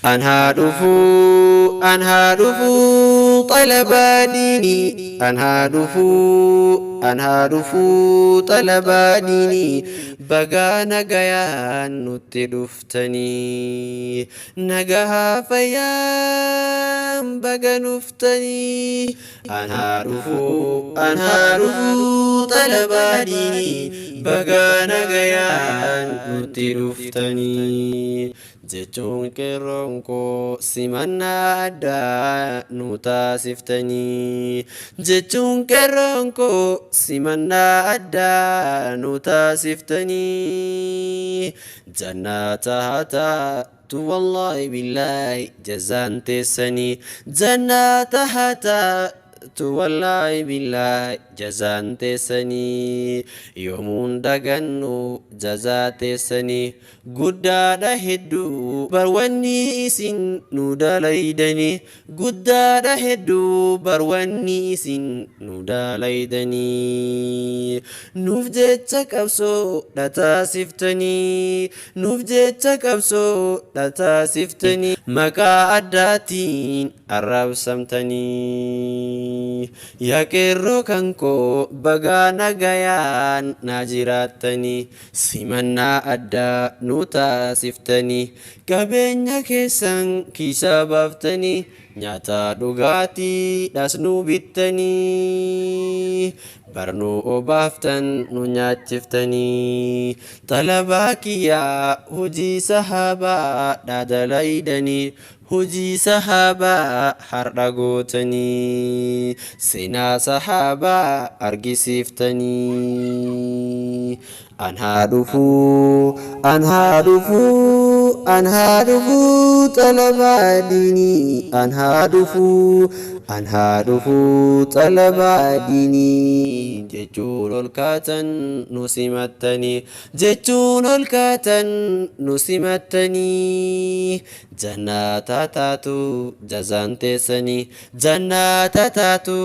An haa dhufuu, an haa dhufuu, xalabaa diinii. An haa dhufuu, an haa dhufuu, xalabaa diinii. Bagaa nagayaan nutti dhuftanii. Nagahaa fayyaan baga nuftanii. An haa dhufuu, an haa dhufuu, xalabaa diinii. Bagaa nagayaan nutti dhuftanii. Jechuun qeerroon koo simannaa addaa nu taasiftanii. Jechuun qeerroon koo simannaa addaa nu taasiftanii. Jannaata haa taatu wallaahi billaahi jazaan teessanii. Jannaata haa taatu wallaahi billaahi jazaan teessanii. Yoomuun dagannu jazaa teessanii. Guddaadha hedduu barwanni isin nu dalaydanii. Guddaadha hedduu barwanni isin nu dalaydanii. Nuuf jecha qabsoo dhataasiftanii. Nuuf jecha qabsoo dhataasiftanii. Maqaa addaatiin arrabsamtanii. Yaa qeerroo kan koo bagaa nagayaan naa jiraattanii. Simannaa addaa nu taasiftanii. Qabeenya keessan kiisaa baaftanii. Nyaata dhugaatiidhaas nu bittanii. Barnuu obaaftan nu nyaachiftanii. Xalabaa kiyyaa hojii sahaabaa dhaadalaydanii. Hojii sahaabaa har'a gootanii. Seenaa sahaabaa argisiiftanii. An haa dhufuu, an haa dhufuu, an haa dhufuu xalabaa diinii. An haa dhufuu, an haa dhufuu xalabaa diinii. Jechuun ol kaatan nu simattanii. Jechuun ol kaatan nu simattanii. Jannaata taatu jazaan teessanii. Jannaata taatu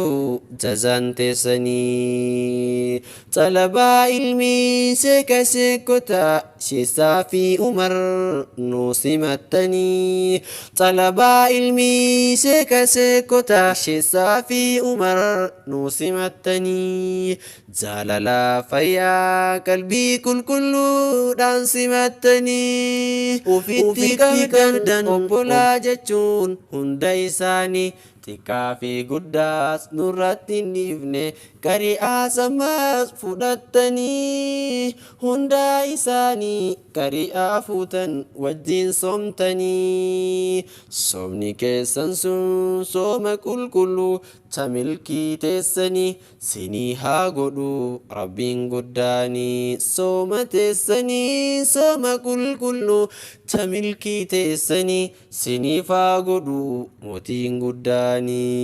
jazaan teessanii. Xalabaa ilmii seeka seekota Sheessaa fi Umar nu simattanii. Xalabaa ilmii seeka seekota Sheessaa fi Umar nu simattanii. Jaalala fayyaa qalbii qulqulluudhaan simattanii. Ufitti qabdan obbolaa jechuun hunda isaanii. Xiqqaa fi guddaas nurratti hin dhiifne qari'aa sammaas fudhattanii. Hundaa isaanii qari'aa fuutan wajjin soomtanii. Soomni keessan sun sooma qulqulluu ta milkii teessanii sinii haa godhu rabbiin guddaanii. Sooma teessanii sooma qulqulluu ta milkii teessanii siniif haa godhu mootiin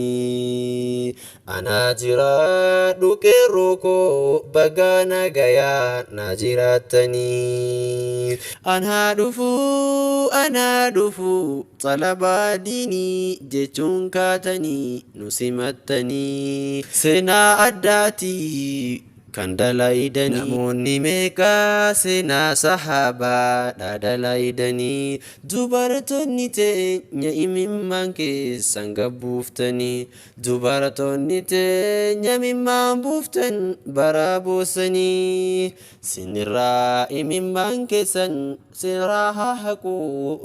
guddaanii. Anaa jiraadhu qeerroo koo bagaa nagayaa naa jiraattanii. An haa dhufuu, an haa dhufuu xalabaa diinii jechuun kaatanii nu simattanii. Seenaa addaatii kan dalaydanii. Namoonni meeqaa seenaa sahaabaa dha dalaydanii. Dubartoonni teenya imimmaan keessan gabbuuftanii. Dubartoonni teenya imimmaan buuftan bara boosanii. Sinirraa imimmaan keessan sirraa haa haqu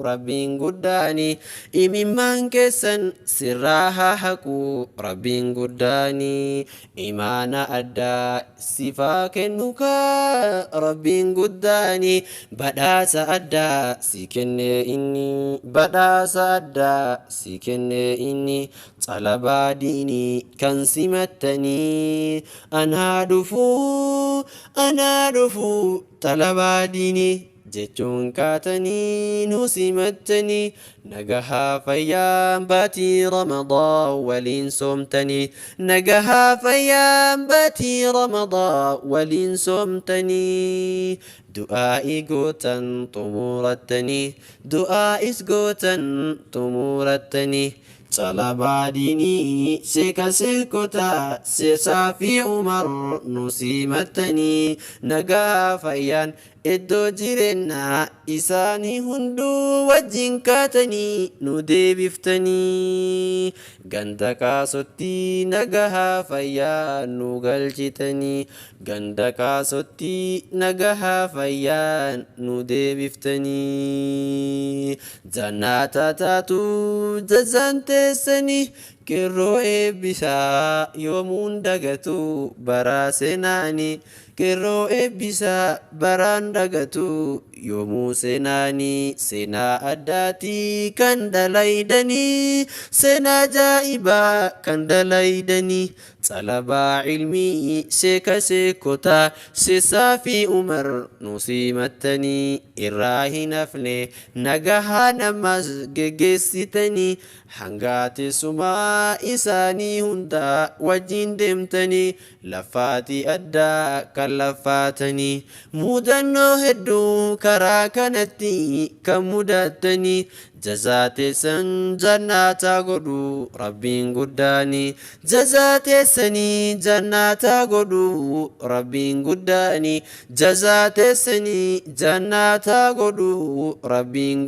rabbiin guddaanii. Imimmaan keessan sirraa haa haqu rabbiin guddaanii. Imaana addaa sifaa kennu kaa rabbiin guddaanii. Badhaasa addaa si kenne inni. Badhaasa addaa si kenne inni. Xalabaa diinii kan simattanii. An haa dhufuu, an haa dhufuu xalabaa diinii. Jechuun kaatanii nu simattanii. Nagahaa fayyaan baatii Ramadaa waliin soomtanii. Nagahaa fayyaan baatii Ramadaa waliin soomtanii. Du'aa'ii gootan xumurattanii. Du'aa'is gootan xumurattanii. Xalabaa diinii sheeka sheekotaa Sheesaa fi Umar nu simattanii nagaa fayyaan iddoo jireenyaa isaanii hunduu wajjin kaatanii nu deebiftanii ganda kaasotti nagahaa fayyaa nu galchitanii ganda kaasotti nagahaa fayyaan nu deebiftanii jannaata taatu jazaan teessanii qeerroo eebbisaa yoomuun dagatu baraa seenaanii qeerroo eebbisaa baraan dagatu yoomuu seenaanii seenaa addaatii kan dalaydanii seenaa ajaa'ibaa kan dalaydanii xalabaa ilmii sheeka sheekotaa Sheesaa fi Umar nu simattanii irraa hin hafne nagahaa namas geggeessitanii hanga teessumaa isaanii hundaa wajjin deemtanii lafaatii addaa kan lafaatanii mudannoo hedduu karaa kanatti kan mudattanii jazaa teessan jannaataa godhu rabbiin guddaanii jazaa teessanii jannaataa godhu rabbiin guddaanii jazaa teessanii jannaataa godhu rabbiin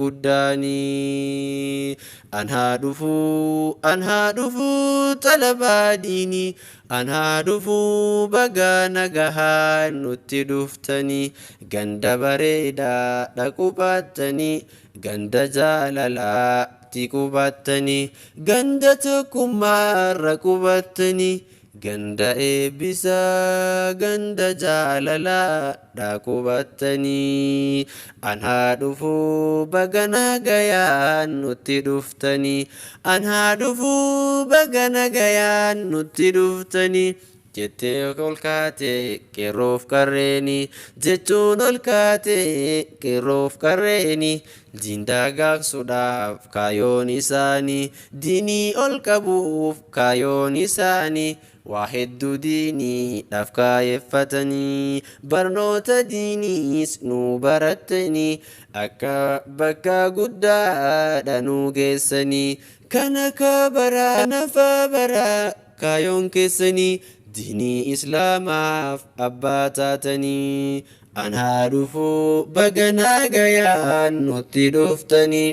guddaanii anhaa dhufuu anhaa dhufuu xalabaa diinii anhaa dhufuu bagaa nagahaa nutti dhuftanii ganda bareedaa dhaquu baattanii ganda jaalalaatti qubattanii ganda tokkummaarra qubattanii ganda eebbisaa ganda jaalalaa dha qubattanii anhaa dhufuu baga nagayaan nutti dhuftanii anhaa dhufuu baga nagayaan nutti dhuftanii jettee ol kaate qeerroof qarreeni jechuun ol kaate qeerroof qarreeni diindaa gaaqsuudhaaf kaayoon isaanii diinii ol qabuuf kaayoon isaanii waa hedduu diiniidhaaf kaayeffatanii barnoota diiniis nu barattanii akka bakka guddaadha nu geessanii kana kabaraa nafa baraa kaayoon keessanii diinii islaamaaf abbaa taatanii anhaa dhufuu baga nagayaan nutti dhuftanii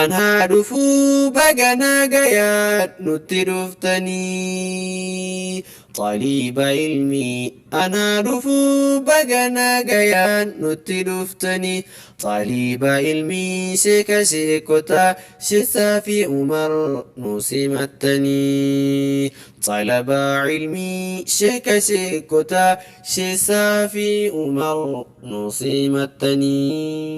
anhaa dhufuu baga nagayaan nutti dhuftanii xaliiba ilmii anhaa dhufuu baga nagayaan nutti dhuftanii xaliiba ilmii sheeka sheekotaa Sheesaa fi Umar nu simattanii xalaba ilmii sheeka sheekotaa Sheesaa fi Umar nu simattanii.